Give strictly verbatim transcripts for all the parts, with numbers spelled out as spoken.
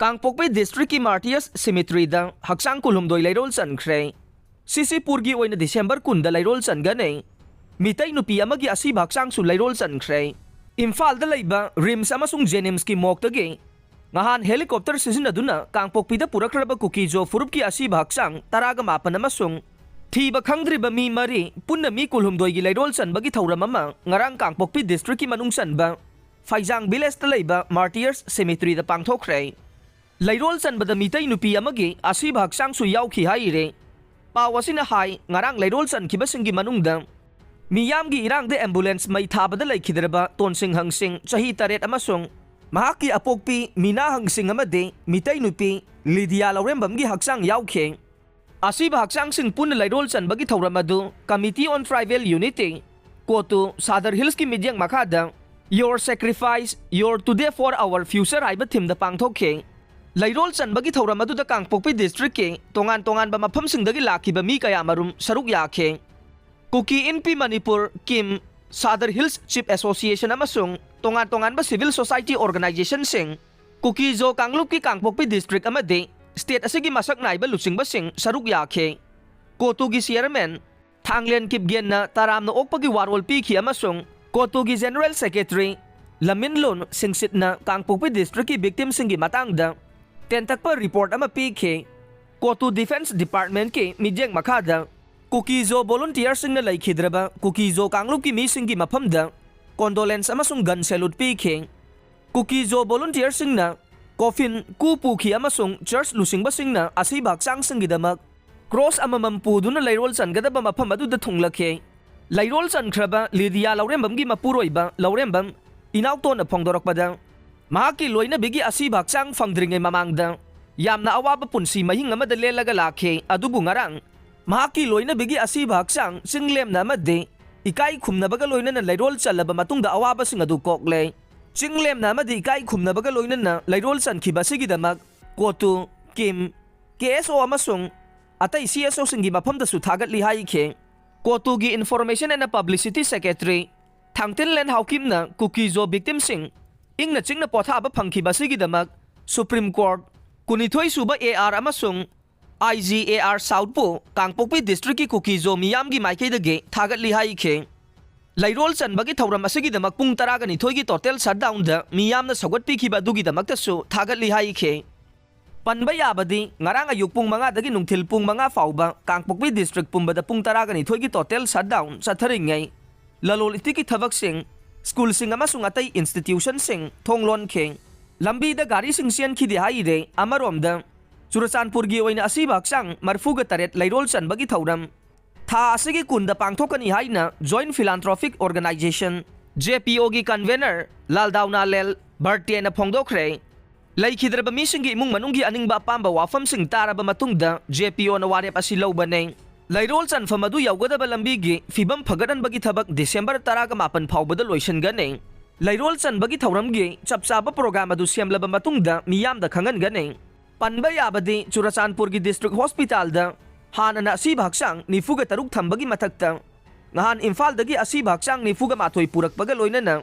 ꯀꯥꯡꯄꯣꯛꯄꯤ ꯗꯤꯁꯇ꯭ꯔꯤꯛꯀꯤ ꯃꯥꯔꯇꯤꯌꯔꯁ ꯁꯤꯃꯤꯇ꯭ꯔꯤꯗ ꯍꯛꯆꯥꯡ ꯀꯨꯟꯍꯨꯝꯗꯣꯏ ꯂꯩꯔꯣꯜ ꯆꯟꯈ꯭ꯔꯦ꯫ ꯁꯤꯁꯤꯄꯨꯔꯒꯤ ꯑꯣꯏꯅ ꯗꯤꯁꯦꯝꯕꯔ ꯀꯨꯟꯗ ꯂꯩꯔꯣꯜ ꯆꯟꯒꯅꯤ꯫ ꯃꯤꯇꯩ ꯅꯨꯄꯤ ꯑꯃꯒꯤ ꯑꯁꯤꯕ ꯍꯛꯆꯥꯡꯁꯨ ꯂꯩꯔꯣꯜ ꯆꯟꯈ꯭ꯔꯦ꯫ ꯏꯝꯐꯥꯜꯗ ꯂꯩꯕ ꯔꯤꯝꯁ ꯑꯃꯁꯨꯡ ꯖꯦꯅꯤꯝꯁꯀꯤ ꯃꯣꯛꯇꯒꯤ ꯉꯍꯥꯟ ꯍꯦꯂꯤꯀꯣꯞꯇꯔ ꯁꯤꯖꯤꯟꯅꯗꯨꯅ ꯀꯥꯡꯄꯣꯛꯄꯤꯗ ꯄꯨꯔꯛꯈ꯭ꯔꯕ ꯀꯨꯀꯤꯖꯣ ꯐꯨꯔꯨꯞꯀꯤ ꯑꯁꯤꯕ ꯍꯛꯆꯥꯡ ꯇꯔꯥꯒ ꯃꯥꯄꯟ ꯑꯃꯁꯨꯡ ꯊꯤꯕ ꯈꯪꯗ꯭ꯔꯤꯕ ꯃꯤ ꯃꯔꯤ, ꯄꯨꯟꯅ ꯃꯤ ꯀꯨꯟꯍꯨꯝꯗꯣꯏꯒꯤ ꯂꯩꯔꯣꯜ ꯆꯟꯕꯒꯤ ꯊꯧꯔꯝ ꯑꯃ ꯉꯔꯥꯡ ꯀꯥꯡꯄꯣꯛꯄꯤ ꯗꯤꯁꯇ꯭ꯔꯤꯛꯀꯤ ꯃꯅꯨꯡ ꯆꯟꯕ ꯐꯩꯖꯥꯡ ꯚꯤꯂꯦꯖꯇ ꯂꯩꯕ ꯃꯥꯔꯇꯤꯌꯔꯁ ꯁꯦꯃꯤꯇ꯭ꯔꯤꯗ ꯄꯥꯡꯊꯣꯛꯈ꯭ꯔꯦ꯫ ꯂꯩꯔꯣꯜ ꯆꯟꯕꯗ ꯃꯤꯇꯩ ꯅꯨꯄꯤ ꯑꯃꯒꯤ ꯑꯁꯤꯕ ꯍꯛꯆꯥꯡꯁꯨ ꯌꯥꯎꯈꯤ ꯍꯥꯏꯔꯦ꯫ ꯄꯥꯎ ꯑꯁꯤꯅ ꯍꯥꯏ, ꯉꯔꯥꯡ ꯂꯩꯔꯣꯜ ꯆꯟꯈꯤꯕꯁꯤꯡꯒꯤ ꯃꯅꯨꯡꯗ ꯃꯤꯌꯥꯝꯒꯤ ꯏꯔꯥꯡꯗ ꯑꯦꯝꯕꯨꯂꯦꯟꯁ ꯃꯩ ꯊꯥꯕꯗ ꯂꯩꯈꯤꯗ꯭ꯔꯕ ꯇꯣꯟꯁꯤꯡ ꯍꯪꯁꯤꯡ, ꯆꯍꯤ ꯇꯔꯦꯠ, ꯑꯃꯁꯨꯡ ꯃꯍꯥꯛꯀꯤ ꯑꯄꯣꯛꯄꯤ ꯃꯤꯅꯥ ꯍꯪꯁꯤꯡ ꯑꯃꯗꯤ ꯃꯤꯇꯩ ꯅꯨꯄꯤ ꯂꯤꯗꯤꯌꯥ ꯂꯧꯔꯦꯝꯕꯝꯒꯤ ꯍꯛꯆꯥꯡ ꯌꯥꯎꯈꯤ꯫ ꯑꯁꯤꯕ ꯍꯛꯆꯥꯡꯁꯤꯡ ꯄꯨꯟꯅ ꯂꯩꯔꯣꯜ ꯆꯟꯕꯒꯤ ꯊꯧꯔꯝ ꯑꯗꯨ Committee on Tribal Unity, ꯀꯣꯇꯨ, ꯁꯥꯗꯔ ꯍꯤꯜꯁꯀꯤ ꯃꯤꯠꯌꯦꯡ ꯃꯈꯥꯗ Your Sacrifice, Your Today for Our Future ꯍꯥꯏꯕ ꯊꯤꯝꯗ ꯄꯥꯡꯊꯣꯛꯈꯤ꯫ ꯂꯩꯔꯣꯜ ꯆꯟꯕꯒꯤ ꯊꯧꯔꯝ ꯑꯗꯨꯗ ꯀꯥꯡꯄꯣꯛꯄꯤ ꯗꯤꯁꯇ꯭ꯔꯤꯛꯀꯤ ꯇꯣꯉꯥꯟ ꯇꯣꯉꯥꯟꯕ ꯃꯐꯝꯁꯤꯡꯗꯒꯤ ꯂꯥꯛꯈꯤꯕ ꯃꯤ ꯀꯌꯥꯃꯔꯨꯝ ꯁꯔꯨꯛ ꯌꯥꯈꯤ꯫ ꯀꯨꯀꯤ ꯏꯟꯄꯤ ꯃꯅꯤꯄꯨꯔ, ꯀꯤꯝ, ꯁꯥꯗꯔ ꯍꯤꯜꯁ ꯆꯤꯞ ꯑꯦꯁꯣꯁꯤꯌꯦꯁꯟ ꯑꯃꯁꯨꯡ ꯇꯣꯉꯥꯟ ꯇꯣꯉꯥꯟꯕ ꯁꯤꯚꯤꯜ ꯁꯣꯁꯥꯏꯇꯤ ꯑꯣꯔꯒꯅꯥꯏꯖꯦꯁꯟꯁꯤꯡ, ꯀꯨꯀꯤꯖꯣ ꯀꯥꯡꯂꯨꯞꯀꯤ ꯀꯥꯡꯄꯣꯛꯄꯤ ꯗꯤꯁꯇ꯭ꯔꯤꯛ ꯑꯃꯗꯤ ꯁ꯭ꯇꯦꯠ ꯑꯁꯤꯒꯤ ꯃꯁꯛ ꯅꯥꯏꯕ ꯂꯨꯆꯤꯡꯕꯁꯤꯡ ꯁꯔꯨꯛ ꯌꯥꯈꯤ꯫ ꯀꯣꯇꯨꯒꯤ ꯆꯤꯌꯔꯃꯦꯟ ꯊꯥꯡꯂꯦꯟ ꯀꯤꯞꯒꯦꯟꯅ ꯇꯔꯥꯝꯅ ꯑꯣꯛꯄꯒꯤ ꯋꯥꯔꯣꯜ ꯄꯤꯈꯤ ꯑꯃꯁꯨꯡ ꯀꯣꯇꯨꯒꯤ ꯖꯦꯅꯔꯦꯜ ꯁꯦꯀ꯭ꯔꯦꯇꯔꯤ ꯂꯃꯤꯟꯂꯨꯟ ꯁꯤꯡꯁꯤꯠꯅ ꯀꯥꯡꯄꯣꯛꯄꯤ ꯗꯤꯁꯇ꯭ꯔꯤꯛꯀꯤ ꯚꯤꯛꯇꯤꯝꯁꯤꯡꯒꯤ ꯃꯇꯥꯡꯗ ꯇꯦꯟꯇꯛꯄ ꯔꯤꯄꯣꯔꯠ ꯑꯃ ꯄꯤꯈꯤ꯫ ꯀꯣꯇꯨ ꯗꯤꯐꯦꯟꯁ ꯗꯤꯄꯥꯔꯠꯃꯦꯟꯠꯀꯤ ꯃꯤꯠꯌꯦꯡ ꯃꯈꯥꯗ ꯀꯨꯀꯤꯖꯣ ꯚꯣꯂꯨꯟꯇꯤꯌꯔꯁꯤꯡꯅ ꯂꯩꯈꯤꯗ꯭ꯔꯕ ꯀꯨꯀꯤꯖꯣ ꯀꯥꯡꯂꯨꯞꯀꯤ ꯃꯤꯁꯤꯡꯒꯤ ꯃꯐꯝꯗ ꯀꯣꯟꯗꯣꯂꯦꯟꯁ ꯑꯃꯁꯨꯡ ꯒꯟ ꯁꯦꯂꯨꯠ ꯄꯤꯈꯤ꯫ ꯀꯨꯀꯤꯖꯣ ꯚꯣꯂꯨꯟꯇꯤꯌꯔꯁꯤꯡꯅ ꯀꯣꯐꯤꯟ, ꯀꯨ ꯄꯨꯈꯤ ꯑꯃꯁꯨꯡ ꯆꯔꯆ ꯂꯨꯆꯤꯡꯕꯁꯤꯡꯅ ꯑꯁꯤꯕ ꯍꯛꯆꯥꯡꯁꯤꯡꯒꯤꯗꯃꯛ ꯀ꯭ꯔꯣꯁ ꯑꯃꯃꯝ ꯄꯨꯗꯨꯅ ꯂꯩꯔꯣꯜ ꯆꯟꯒꯗꯕ ꯃꯐꯝ ꯑꯗꯨꯗ ꯊꯨꯡꯂꯈꯤ꯫ ꯂꯩꯔꯣꯜ ꯆꯟꯈ꯭ꯔꯕ ꯂꯤꯗꯤꯌꯥ ꯂꯧꯔꯦꯝꯕꯝꯒꯤ ꯃꯄꯨꯔꯣꯏꯕ ꯂꯧꯔꯦꯝꯕꯝ ꯏꯅꯥꯎꯇꯣꯟꯅ ꯐꯣꯡꯗꯣꯔꯛꯄꯗ, ꯃꯍꯥꯛꯀꯤ ꯂꯣꯏꯅꯕꯤꯒꯤ ꯑꯁꯤꯕ ꯍꯛꯆꯥꯡ ꯐꯪꯗ꯭ꯔꯤꯉꯩ ꯃꯃꯥꯡꯗ ꯌꯥꯝꯅ ꯑꯋꯥꯕ ꯄꯨꯟꯁꯤ ꯃꯍꯤꯡ ꯑꯃꯗ ꯂꯦꯜꯂꯒ ꯂꯥꯛꯈꯤ, ꯑꯗꯨꯕꯨ ꯉꯔꯥꯡ ꯃꯍꯥꯛꯀꯤ ꯂꯣꯏꯅꯕꯤꯒꯤ ꯑꯁꯤꯕ ꯍꯛꯆꯥꯡ ꯆꯤꯡꯂꯦꯝꯅ ꯑꯃꯗꯤ ꯏꯀꯥꯏ ꯈꯨꯝꯅꯕꯒ ꯂꯣꯏꯅꯅ ꯂꯩꯔꯣꯜ ꯆꯜꯂꯕ ꯃꯇꯨꯡꯗ ꯑꯋꯥꯕꯁꯤꯡ ꯑꯗꯨ ꯀꯣꯛꯂꯦ꯫ ꯆꯤꯡꯂꯦꯝꯅ ꯑꯃꯗꯤ ꯏꯀꯥꯏ ꯈꯨꯝꯅꯕꯒ ꯂꯣꯏꯅꯅ ꯂꯩꯔꯣꯜ ꯆꯟꯈꯤꯕ ꯑꯁꯤꯒꯤꯗꯃꯛ ꯀꯣꯇꯨ, ꯀꯤꯝ, ꯀꯦ ꯑꯦꯁ ꯑꯣ ꯑꯃꯁꯨꯡ ꯑꯇꯩ ꯁꯤ ꯑꯦꯁ ꯑꯣꯁꯤꯡꯒꯤ ꯃꯐꯝꯗꯁꯨ ꯊꯥꯒꯠꯂꯤ ꯍꯥꯏꯈꯤ꯫ ꯀꯣꯇꯨꯒꯤ ꯏꯟꯐꯣꯔꯃꯦꯁꯟ ꯑꯦꯟ ꯄꯕ꯭ꯂꯤꯁꯤꯇꯤ ꯁꯦꯀ꯭ꯔꯦꯇꯔꯤ ꯊꯥꯡꯇꯤꯟꯂꯦꯟ ꯍꯥꯎꯀꯤꯝꯅ ꯀꯨꯀꯤꯖꯣ ꯚꯤꯛꯇꯤꯝꯁꯤꯡ ꯏꯪꯅ ꯆꯤꯛꯅ ꯄꯣꯊꯥꯕ ꯐꯪꯈꯤꯕ ꯑꯁꯤꯒꯤꯗꯃꯛ Supreme Court, ꯀꯨꯟꯅꯤꯊꯣꯏ ꯁꯨꯕ ꯑꯦ ꯑꯥꯔ ꯑꯃꯁꯨꯡ ꯑꯥꯏ ꯖꯤ ꯑꯦ ꯑꯥꯔ ꯁꯥꯎꯠꯄꯨ ꯀꯥꯡꯄꯣꯛꯄꯤ ꯗꯤꯁꯇ꯭ꯔꯤꯛꯀꯤ ꯀꯨꯀꯤꯖꯣ ꯃꯤꯌꯥꯝꯒꯤ ꯃꯥꯏꯀꯩꯗꯒꯤ ꯊꯥꯒꯠꯂꯤ ꯍꯥꯏꯈꯤ꯫ ꯂꯩꯔꯣꯜ ꯆꯟꯕꯒꯤ ꯊꯧꯔꯝ ꯑꯁꯤꯒꯤꯗꯃꯛ ꯄꯨꯡ ꯇꯔꯥꯒ ꯅꯤꯊꯣꯏꯒꯤ total shutdownꯗ ꯃꯤꯌꯥꯝꯅ ꯁꯧꯒꯠꯄꯤꯈꯤꯕ ꯑꯗꯨꯒꯤꯗꯃꯛꯇꯁꯨ ꯊꯥꯒꯠꯂꯤ ꯍꯥꯏꯈꯤ꯫ ꯄꯟꯕ ꯌꯥꯕꯗꯤ, ꯉꯔꯥꯡ ꯑꯌꯨꯛ ꯄꯨꯡ ꯃꯉꯥꯗꯒꯤ ꯅꯨꯡꯊꯤꯜ ꯄꯨꯡ ꯃꯉꯥ ꯐꯥꯎꯕ ꯀꯥꯡꯄꯣꯛꯄꯤ ꯗꯤꯁꯇ꯭ꯔꯤꯛ ꯄꯨꯝꯕꯗ ꯄꯨꯡ ꯇꯔꯥꯒ ꯅꯤꯊꯣꯏꯒꯤ total shutdown ꯆꯠꯊꯔꯤꯉꯩ, ꯂꯂꯣꯟ ꯏꯇꯤꯛꯀꯤ ꯊꯕꯛꯁꯤꯡ, ꯁ꯭ꯀꯨꯜꯁꯤꯡ ꯑꯃꯁꯨꯡ ꯑꯇꯩ ꯏꯟꯁꯇꯤꯇ꯭ꯌꯨꯁꯟꯁꯤꯡ ꯊꯣꯡ ꯂꯣꯟꯈꯤ꯫ ꯂꯝꯕꯤꯗ ꯒꯥꯔꯤꯁꯤꯡ ꯆꯦꯟꯈꯤꯗꯦ ꯍꯥꯏꯔꯦ꯫ ꯑꯃꯔꯣꯝꯗ, ꯆꯨꯔꯆꯥꯟꯄꯨꯔꯒꯤ ꯑꯣꯏꯅ ꯑꯁꯤꯕ ꯍꯛꯆꯥꯡ ꯃꯔꯤꯐꯨꯒ ꯇꯔꯦꯠ ꯂꯩꯔꯣꯜ ꯆꯟꯕꯒꯤ ꯊꯧꯔꯝ ꯊꯥ ꯑꯁꯤꯒꯤ ꯀꯨꯟꯗ ꯄꯥꯡꯊꯣꯛꯀꯅꯤ ꯍꯥꯏꯅ Joint Philanthropic Organization, JPOꯒꯤ convener ꯂꯥꯜꯗꯥꯎꯅꯥꯂꯦꯜ ꯕꯔꯇꯦꯅ ꯐꯣꯡꯗꯣꯛꯈ꯭ꯔꯦ꯫ ꯂꯩꯈꯤꯗ꯭ꯔꯕ ꯃꯤꯁꯤꯡꯒꯤ ꯏꯃꯨꯡ ꯃꯅꯨꯡꯒꯤ ꯑꯅꯤꯡꯕ ꯑꯄꯥꯝꯕ ꯋꯥꯐꯝꯁꯤꯡ ꯇꯥꯔꯕ ꯃꯇꯨꯡꯗ JPOꯅ ꯋꯥꯔꯦꯞ ꯑꯁꯤ ꯂꯧꯕꯅꯤ꯫ ꯂꯩꯔꯣꯜ ꯆꯟꯐꯝ ꯑꯗꯨ ꯌꯧꯒꯗꯕ ꯂꯝꯕꯤꯒꯤ ꯐꯤꯕꯝ ꯐꯒꯠꯍꯟꯕꯒꯤ ꯊꯕꯛ ꯗꯤꯁꯦꯝꯕꯔ ꯇꯔꯥꯒ ꯃꯥꯄꯟ ꯐꯥꯎꯕꯗ ꯂꯣꯏꯁꯤꯟꯒꯅꯤ꯫ ꯂꯩꯔꯣꯜ ꯆꯟꯕꯒꯤ ꯊꯧꯔꯝꯒꯤ ꯆꯞ ꯆꯥꯕ program ꯑꯗꯨ ꯁꯦꯝꯂꯕ ꯃꯇꯨꯡꯗ ꯃꯤꯌꯥꯝꯗ ꯈꯪꯍꯟꯒꯅꯤ꯫ ꯄꯟꯕ ꯌꯥꯕꯗꯤ, ꯆꯨꯔꯆꯥꯟꯄꯨꯔꯒꯤ ꯗꯤꯁꯇ꯭ꯔꯤꯛ ꯍꯣꯁꯄꯤꯇꯥꯜꯗ ꯍꯥꯟꯅꯅ ꯑꯁꯤꯕ ꯍꯛꯆꯥꯡ ꯅꯤꯐꯨꯒ ꯇꯔꯨꯛ ꯊꯝꯕꯒꯤ ꯃꯊꯛꯇ, ꯅꯍꯥꯟ ꯏꯝꯐꯥꯜꯗꯒꯤ ꯑꯁꯤꯕ ꯍꯛꯆꯥꯡ ꯅꯤꯐꯨꯒ ꯃꯥꯊꯣꯏ ꯄꯨꯔꯛꯄꯒ ꯂꯣꯏꯅꯅ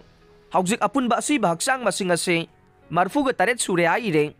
ꯍꯧꯖꯤꯛ ꯑꯄꯨꯟꯕ ꯑꯁꯤꯕ ꯍꯛꯆꯥꯡ ꯃꯁꯤꯡ ꯑꯁꯤ ꯃꯔꯤꯐꯨꯒ ꯇꯔꯦꯠ ꯁꯨꯔꯦ ꯍꯥꯏꯔꯦ꯫